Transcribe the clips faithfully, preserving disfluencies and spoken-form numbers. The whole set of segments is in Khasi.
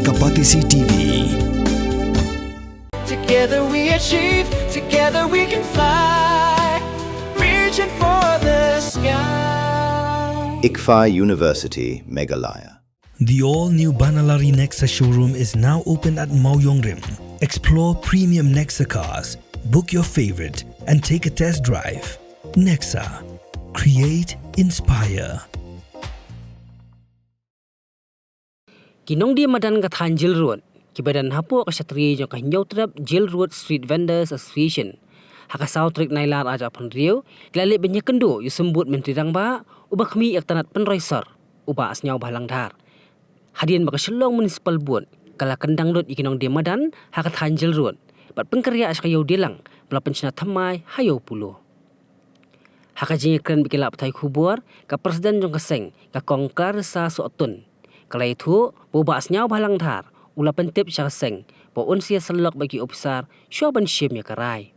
Ka Batesi T V. Together we achieve, together we can fly. Reaching for the sky. ICFAI University, Meghalaya. The all new Banalari Nexa showroom is now open at Mawiongrim. Explore premium Nexa cars, book your favorite, and take a test drive. Nexa. Create, inspire. Ki nongdie madan ka thaiñ Jail Road kiba don hapoh ka shatri jong ka Hynñiewtrep Jail Road Street Vendors Association, ha ka saw tarik Nailar arhajar arphew hynriew ki la leit ban ïakynduh ïa u symbud Myntri Rangbah uba khmih ïa ka tnat pynroi sor, u Bah Sniawbhalang Dhar. Hadien ba ka Shillong Municipal Board ka la kyndang lut ïa ki nongdie madan ha ka thaiñ Jail Road bad pynkynriah sha ka ïewdieng lang ba la pynshna thymmai ha ïew Polo. Ha ka jingïakren bad ki lad pathai khubor, ka President jong ka seng, ka Kong Clarissa Sohtun, ka la ïathuh ba u Bah Sniawbhalang Dhar u la pyntip sha ka seng ba un sa ïasyllok bad ki ophisar shuwa ban shim ïa ka rai.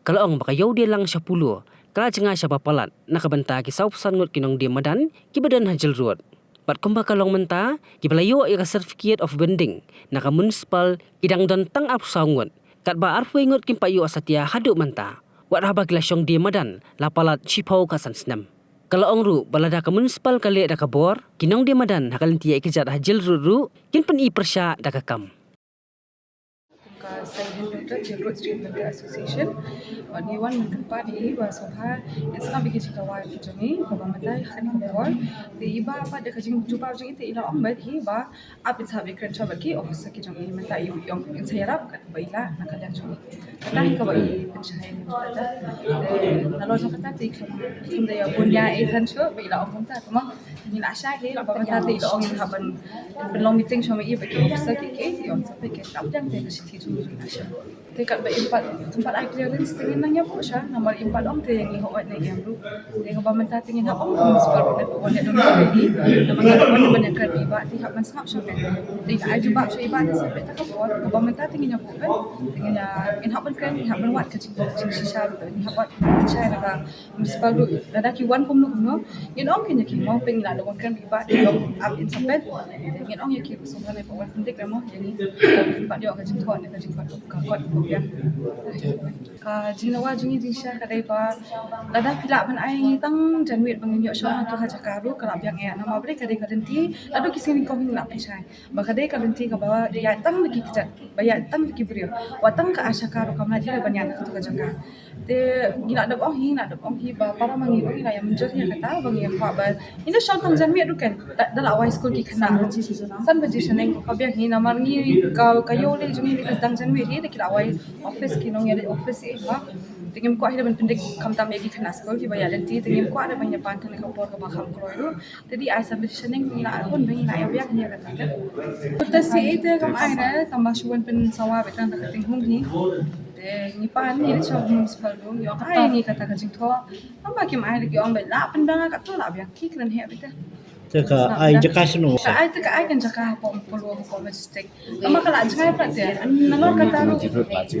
Ka la ong ba ka ïewdieng lang sha Polo ka la jngai sha ba palat na ka bynta ki sawphew san ngut ki nongdie madan kiba don ha Jail Road. Bad kumba ka long mynta, kiba la ïoh ïa ka certificate of vending na ka municipal ki dang don tang arphew saw ngut, katba arphew wei ngut kim pat ïoh satia haduh mynta, wat haba ki la shong die madan la palat shiphew khatsan snem. Ka la ong ruh ba lada ka municipal ka leh da ka bor, ki nongdie madan ha ka lynti ïaid kjat ha Jail Road ruh kin pyni pyrshah da ka kam. Ka Seng Hynñiewtrep Jail Road Street Vendor Association. Bad ngi wan ban kyrpad ïa i ba sngewbha ïa sngap ïa ki jingdawa ki jong i, kaba mynta ha kane ka por. Te i ba pat da ka jingjubab jong i te i la ong bad hi ba ap in sa ïakren sha bad ki officer ki jong i mynta i ong in sa ïarap katba i lah na ka liang jong i. Kata hi kaba i pynshai mynta. Te nalor jong kata te i khlem, i khlem da ïa bun ïa i than shuh ba i la ong mynta. Te ma ngi la shai hi ba mynta te i la ong in hap ban pynlong meeting sha ma i bad ki officer ki ki i ong sa peit ka dap jang te ka shithi jong i la shai. Te katba im pat, im pat ai clearance te ngin nang ïa buh sha, namar im pat ong te ngi hok wait na em ruh. Te kaba mynta te ngin hap ong municipal ruh ne ba wan ïa dong ïa i. Namar ka wan ban ïa kren i ba te hap ban sngap sha me. Te ngi ai jubab sha i ba te sa peit ta ka por, kaba mynta te ngin ïa buh ben. Te ngin ïa, ngin hap ban kren, ngin hap ban wad ka jing, jingshisha ruh, ngin hap wad jingshisha na ka municipal ruh. Lada ki wan kumno kumno, ngin ong kin ïa ki mo, pynlong da wan kren i ba te ong ap in sa peit. Te ngin ong ïa ki ruh sngewbha ne ba wan pyndik re mo ïa ngi. Ba ïoh ka jingthoh ne ka jingpynlong ka kot ko ïa. Ka jingdawa jong ngi jingshisha ka dei ba lada phi lah ban ai ngi tang janmiet ba ngin ïoh shong hangto ha jaka ruh ka la biang ïa namar ba dei ka dei ka lynti lada ki sngi nyngkong ngi lah pynshai. Ba ka dei ka lynti kaba ïaid tang da ki kjat, ba ïaid tang da ki briew. Wat tang ka ASHA ka ruh kam lah hi ban ïaid na kato ka jaka. Te ngi la dep ong hi, ngi la dep ong hi ba para ma ngi ruh ngi la ïa mynjur hi ïa kata ba ngi ïa kwah ba ngi da shong tang janmiet ruh kan da, da la wai skul ki khynnah ruh. San baje shaneng ka biang hi namar ngi ka, ka ïew lei jong ngi ka dang janmiet hi da ki la wai office ki nongïaleit office hi ba. Te ngim kwah hi da ban pyndik khamtam ïa ki khynnah skul kiba ïaid lynti te ngim kwah da ban ïa pan tang ka por kaba kham kloi ruh. Te dei ai san baje shaneng ngi la hun ba ngi la ïa biang hi ïa kata kan. Te shi te kam ai ne tang ba shu wan pynsawa beit tang da ka tinghung hi. Te ngi pan ngi dei sha municipal ruh ngi ong ai ngi kata ka jingthoh. Tang ba kim ai da ki ong beit la pyndang kato la biang ki kren hi beit te. Te ka ai jaka shano? Ka ai te ka ai kan jaka hapoh Polo hapoh Majestic. Tang ba ka la jngai pat te nalor kata ruh.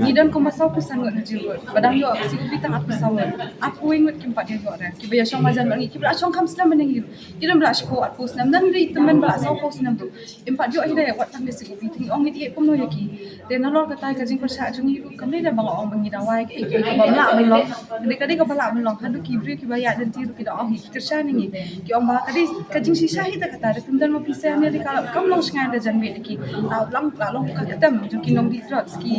Ngi don kumba saw phew san ngut ha Jail Road ba dang ïoh C O V tang arphew saw ngut. Arphew wei ngut kim pat ïoh re kiba ïa shong marjan bad ngi kiba la shong kham snem bad ngi ruh. Ki don ba la shiphew arphew snem, don ruh tymmen ba la sawphew snem ruh. Im pat ïoh hi de wat tang de C O V te ngi ong ngi ïeit kumno ïa ki. Te nalor kata ka jingpyrshah jong ngi ruh kam dei ba nga ong ba ngi dawai kaei kaei kaba ym lah ban long. Ka dei ka dei kaba lah ban long haduh ki briew kiba ïaid lynti ruh ki da ong hi ki kyrshan ïa ngi. Ki ong ba ka dei ka jingshisha hi te kata, da pyndonkam pisa ne dei ka kam long shngain da janmiet ïa ki. La long, la long ka ktem jong ki nongdih drugs ki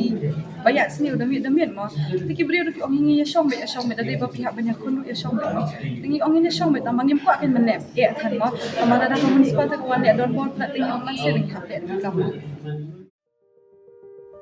ba ïaid sniew da miet da miet mo. Te ki briew ruh ki ong ïa ngi ïa shong beit, ïa shong beit, da dei ba phi hap ban ïakhun ruh ïa shong beit mo. Te ngi ong ïa ngi ïa shong beit tang ba ngim kwah kan ban leh eh than mo. Tang ba lada ka municipal te ka wan leh don bor pla te ngi ong man sir ngi hap leh ka mo.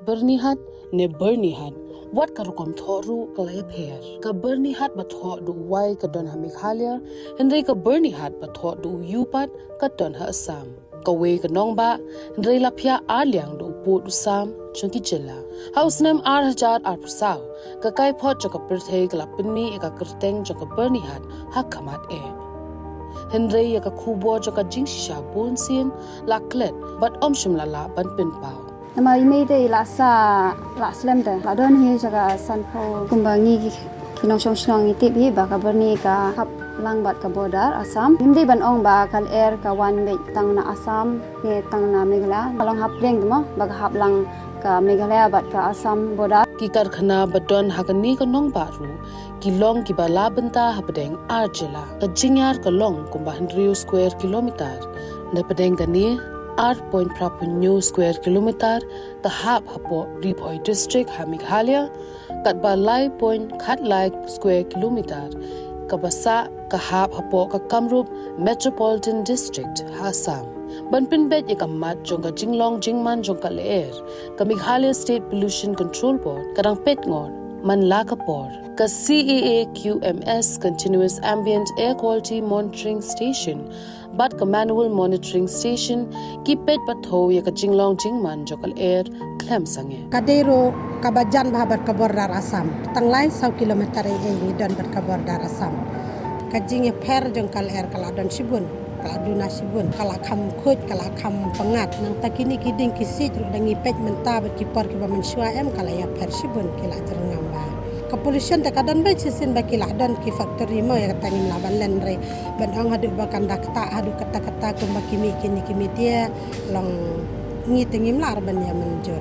Byrnihat ne Byrnihat, wat ka rukom thoh ruh ka la ïapher. Ka Byrnihat ba thoh da u wai ka don ha Meghalaya, hynrei ka Byrnihat ba thoh da u yu pat ka don ha Assam. Kawei ka nongbah, hynrei la phiah ar liang da u pud u sam jong ki jylla. Ha u snem ar hajar arphew saw, ka kaiphod jong ka pyrthei ka la pynmih ïa ka kyrteng jong ka Byrnihat ha khmat eh. Hynrei ïa ka khubor jong ka jingshisha bunsien la klet bad ym shym la lah ban pynpaw. Namar i mei te i la sah, la slem te, la don hi jaka sanphew. Kumba ngi ki, ki nongshong shnong ngi tip hi ba ka Byrni ka hap Lang bad ka border Assam. Ngim dei ban ong ba ka lyer ka wan beit tang na Assam ne tang na Meghalaya. Ka long hapdeng te mo ba ka hap lang ka Meghalaya bad ka Assam border. Ki karkhana ba don ha kane ka nongbah ruh ki long kiba la bynta hapdeng ar jylla. Ka jingïar ka long kumba hynriew square kilometer. Na pdeng kane ar point phra phew square kilometer ka hap hapoh Ri Bhoi District ha Meghalaya, katba lai point khat lai square kilometer kaba sah ka hap hapoh ka Kamrup Metropolitan District ha Assam. Ban pynbeit ïa ka mat jong ka jinglong jingman jong ka lyer, ka Meghalaya State Pollution Control Board ka dang peit ngor man la ka por. Ka C A A Q M S, Continuous Ambient Air Quality Monitoring Station, bad ka Manual Monitoring Station ki peit pathou ïa ka jinglong jingman jong ka lyer khlem sangeh. Ka dei ruh kaba jan bha bad ka border Assam. Tang lai saw kilometer ei ei ngi don bad ka border Assam. Ka jingïapher jong ka lyer ka la don shibun, ka la duna shibun, ka la kham khuid, ka la kham pyngngad. Nangta kine ki dieng ki siej ruh da ngi peit mynta bad ki por kiba mynshuwa em ka la ïapher shibun, ki la jyrngam bha. Ka pollution te ka don beit shisien ba ki la don ki factory mo, ïa kata ngim lah ban len re. Ban ong haduh ba kan da ktah haduh katta katta kumba ki mih kine ki media, long ngi te ngim lah re ban ïa mynjur.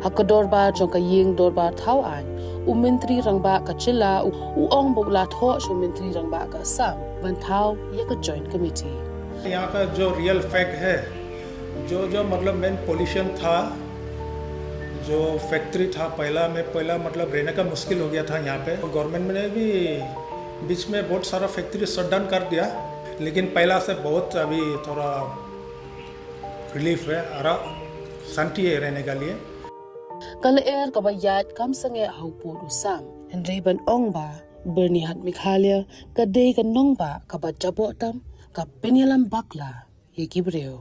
Ha ka dorbar jong ka ïing dorbar thaw aiñ, u Myntri Rangbah ka jylla u, u ong ba u la thoh sha u Myntri Rangbah ka Assam ban thaw ïa ka Joint Committee. यहाँ का जो रियल फैक्ट है, जो जो मतलब मेन पोल्यूशन था, जो फैक्ट्री था पहला में, पहला मतलब रहने का मुश्किल हो गया था यहाँ पे। गवर्नमेंट ने भी बीच में बहुत सारा फैक्ट्री शट डाउन कर दिया, लेकिन पहला से बहुत अभी थोड़ा रिलीफ है, आराम, शांति है रहने के लिए। Ka lyer kaba ïaid kam sangeh ha u pud u sam, hynrei ban ong ba Byrnihat Meghalaya ka dei ka nongbah kaba jaboh tam, ka pynïalam bakla ïa ki briew.